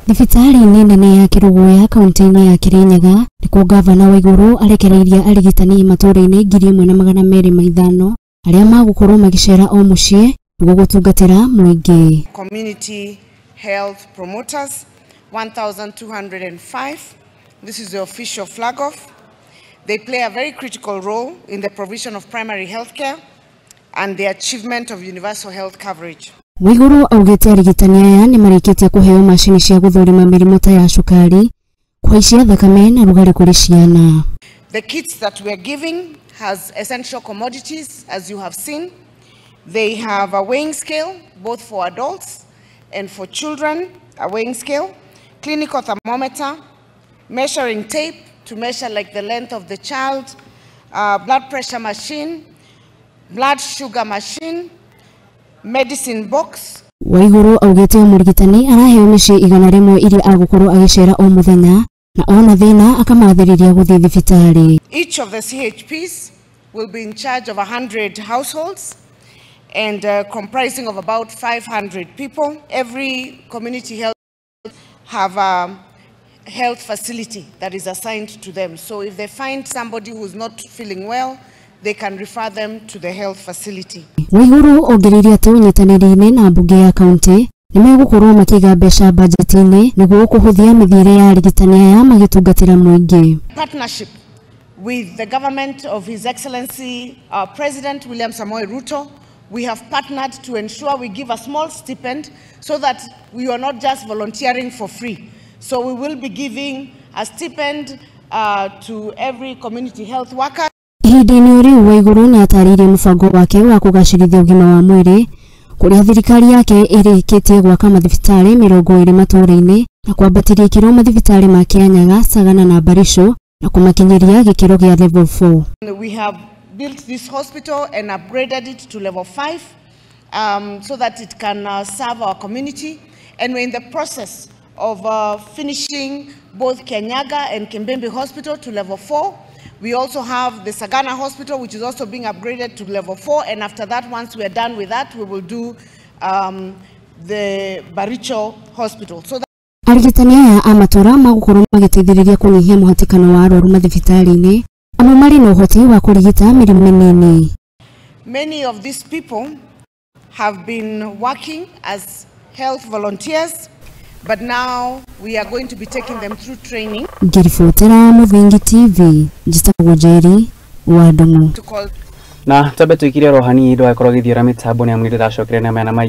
Thibitarĩ-inĩ nene ya Kerugoya kaunti-inĩ ya Kirinyaga nĩkuo Gavana Waiguru arekereirie arigitani matũũra-inĩ 1205 arĩa magũkorwo magĩcera o mũciĩ nĩguo gũtungatĩra mũingĩ. Community health promoters 1205. This is the official flag off. They play a very critical role in the provision of primary health care and the achievement of universal health coverage. Waiguru augĩte arigitani aya nĩ marĩkĩtie kũheo macini cia gũthũrima mĩrimũ ta ya cukari, kũhaicia thakame na rugarĩ kũrĩ ciana. The kits that we are giving has essential commodities, as you have seen. They have a weighing scale, both for adults and for children, a weighing scale, clinical thermometer, measuring tape to measure like the length of the child, blood pressure machine, blood sugar machine, medicine box. Waiguru augĩte mũrigitani araheo mĩciĩ 100 iria agũkorwo agĩcera o mũthenya na ona thĩna akamathĩrĩria gũthiĩ thibitarĩ. Each of the CHPs will be in charge of 100 households and comprising of about 500 people. Every community health have a health facility that is assigned to them. So if they find somebody who's not feeling well, they can refer them to the health facility. Waiguru ongereire atĩ ũnyitanĩri-inĩ na mbunge ya kaunti nĩmegũkorwo makĩiga mbeca bajeti-inĩ nĩguo kũhũthia mĩthiĩre ya arigitani aya magĩtungatĩra mũingĩ. Partnership with the government of His Excellency our President William Samoei Ruto, we have partnered to ensure we give a small stipend so that we are not just volunteering for free. So we will be giving a stipend to every community health worker. Ihinda-inĩ rĩu Waiguru nĩ atarĩirie mũbango wake wa kũgacĩrithia ũgima wa mwĩrĩ kũrĩa thirikari yake ĩrĩkĩtie gwaka mathibitarĩ 20 matũũra-inĩ na kwambatĩria ikĩro mathibitarĩ ma Kianyaga, Sagana na Barisho na kũmakinyĩria gĩkĩro gĩa level 4. We have built this hospital and upgraded it to level 5 so that it can serve our community, and we're in the process of finishing both Kianyaga and Kimbimbi Hospital to level 4. We also have the Sagana Hospital, which is also being upgraded to level 4. And after that, once we are done with that, we will do the Baricho Hospital. So arigitani aya a matũũra magũkorwo magĩteithĩrĩria kũnyihia mũhatĩkano wa arwaru mathibitarĩ-inĩ amwe marĩ na ũhoti wa kũrigita mĩrimũ mĩnini. Many of these people have been working as health volunteers, but now we are going to be taking them through training. Ngĩribotera Mũthingi TV, njĩtagwo Njeri wa Ndung'u. Na twambe tũikire oro hanini ndũgakorwo gĩthiũra mĩtambo nĩ amu nĩndĩracokire na mena